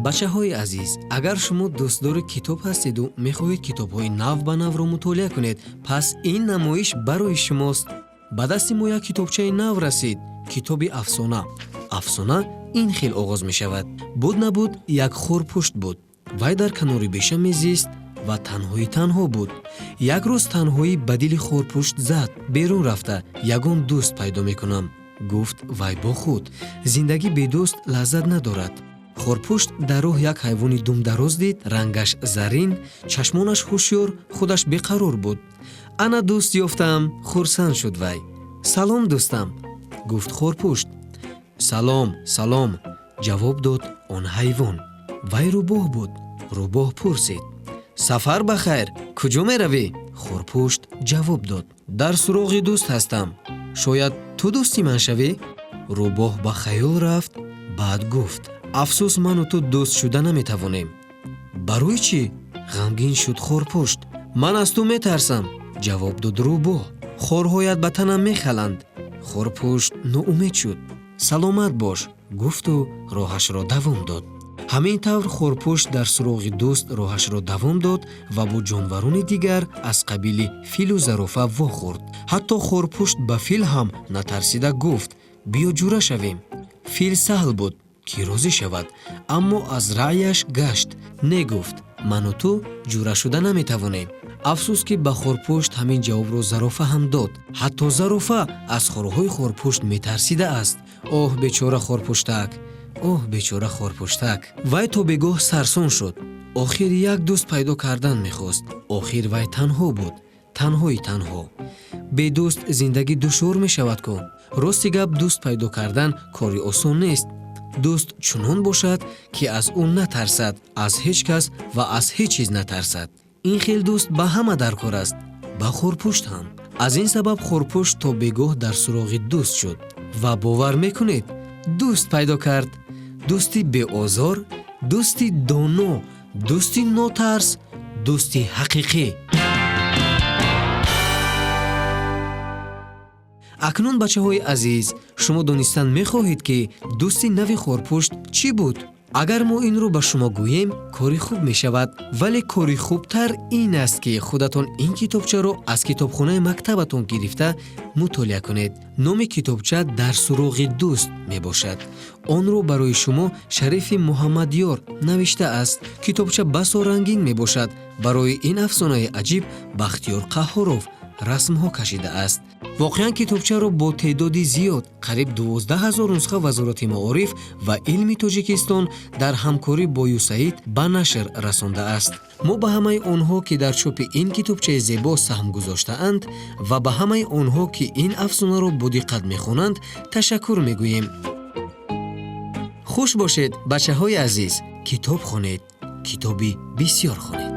Бачаҳои азиз, агар шумо дӯстдори китоб ҳастеду мехоҳед китобҳои нав ба навро мутолиа кунед, пас ин намоиш барои шумост. Ба дасти мо як китобчаи нав расид, китоби афсона. Афсона ин хел оғоз мешавад. Буд набуд, як хорпушт буд. Вай дар канори беша мезист ва танҳои танҳо буд. Як рӯз танҳоӣ ба дили хорпушт зад. Берун рафта ягон дӯст пайдо мекунам, гуфт вай бо худ. Зиндагӣ бедӯст лаззат надорад. Хорпушт дар роҳ як ҳайвони думдароз дид, рангаш зарин, чашмонаш ҳушёр, худаш беқарор буд. Ана дӯст ёфтам, хурсанд шуд вай. Салом, дӯстам, гуфт хорпушт. Салом, салом, ҷавоб дод он ҳайвон. Вай рӯбоҳ буд. Рӯбоҳ пурсид: сафар ба хайр, куҷо меравӣ? Хорпушт ҷавоб дод: дар суроғи дӯст ҳастам, шояд ту дӯсти ман шавӣ. Рӯбоҳ ба хаёл рафт, баъд гуфт: афсӯс, ману ту дӯст шуда наметавонем. Барои чӣ? Ғамгин шуд хорпушт. Ман аз ту метарсам, ҷавоб дод рӯбоҳ. Хорҳоят ба танам мехаланд. Хорпушт ноумед шуд. Саломат бош, гуфту роҳашро давом дод. Ҳамин тавр хорпушт дар суроғи дӯст роҳашро давом дод ва бо ҷонварони дигар аз қабили филу зарофа вохӯрд. Ҳатто хорпушт ба фил ҳам натарсида гуфт: биё ҷура шавем. Фил саҳл буд, ки розӣ шавад, аммо аз раъяш гашт. Не, гуфт, ману ту ҷура шуда наметавонем. Афсӯс, ки ба хорпушт ҳамин ҷавобро зарофа ҳам дод. Ҳатто зарофа аз хорҳои хорпушт метарсидааст. Оҳ, бечора хорпуштак, оҳ, бечора хорпуштак! Вай то бегоҳ сарсон шуд. Охир як дӯст пайдо кардан мехост. Охир вай танҳо буд, танҳои танҳо. Бедӯст зиндагӣ душвор мешавад ку. Рости гап, дӯст пайдо кардан кори осон нест. Дӯст чунон бошад, ки аз ӯ натарсад, аз ҳеҷ кас ва аз ҳеҷ чиз натарсад. Ин хел дӯст ба ҳама даркор аст, ба хорпушт ҳам. Аз ин сабаб хорпушт то бегоҳ дар суроғи дӯст шуд ва бовар мекунед, дӯст пайдо кард. Дӯсти беозор, дӯсти доно, дӯсти нотарс, дӯсти ҳақиқӣ. Акнун, бачаҳои азиз, шумо донистан мехоҳед, ки дӯсти нави хорпушт чӣ буд? Агар мо инро ба шумо гӯем, кори хуб мешавад, вале кори хубтар ин аст, ки худатон ин китобчаро аз китобхонаи мактабатон гирифта мутолиа кунед. Номи китобча «Дар суроғи дӯст» мебошад. Онро барои шумо Шарифи Муҳаммадёр навиштааст. Китобча басо рангин мебошад. Барои ин афсонаи аҷиб Бахтиёр Қаҳҳоров расмҳо кашидааст. Воқеан, китобчаро бо теъдоди зиёд, қариб 12 000 нусха, Вазорати маориф ва илми Тоҷикистон дар ҳамкорӣ бо ЮСАИД ба нашр расондааст. Мо ба ҳамаи онҳо, ки дар чопи ин китобчаи зебо саҳм гузоштаанд, ва ба ҳамаи онҳо, ки ин афсонаро бодиққат мехонанд, ташаккур мегӯем. Хуш бошед, бачаҳои азиз. Китоб хонед, китоби бисёр хонед.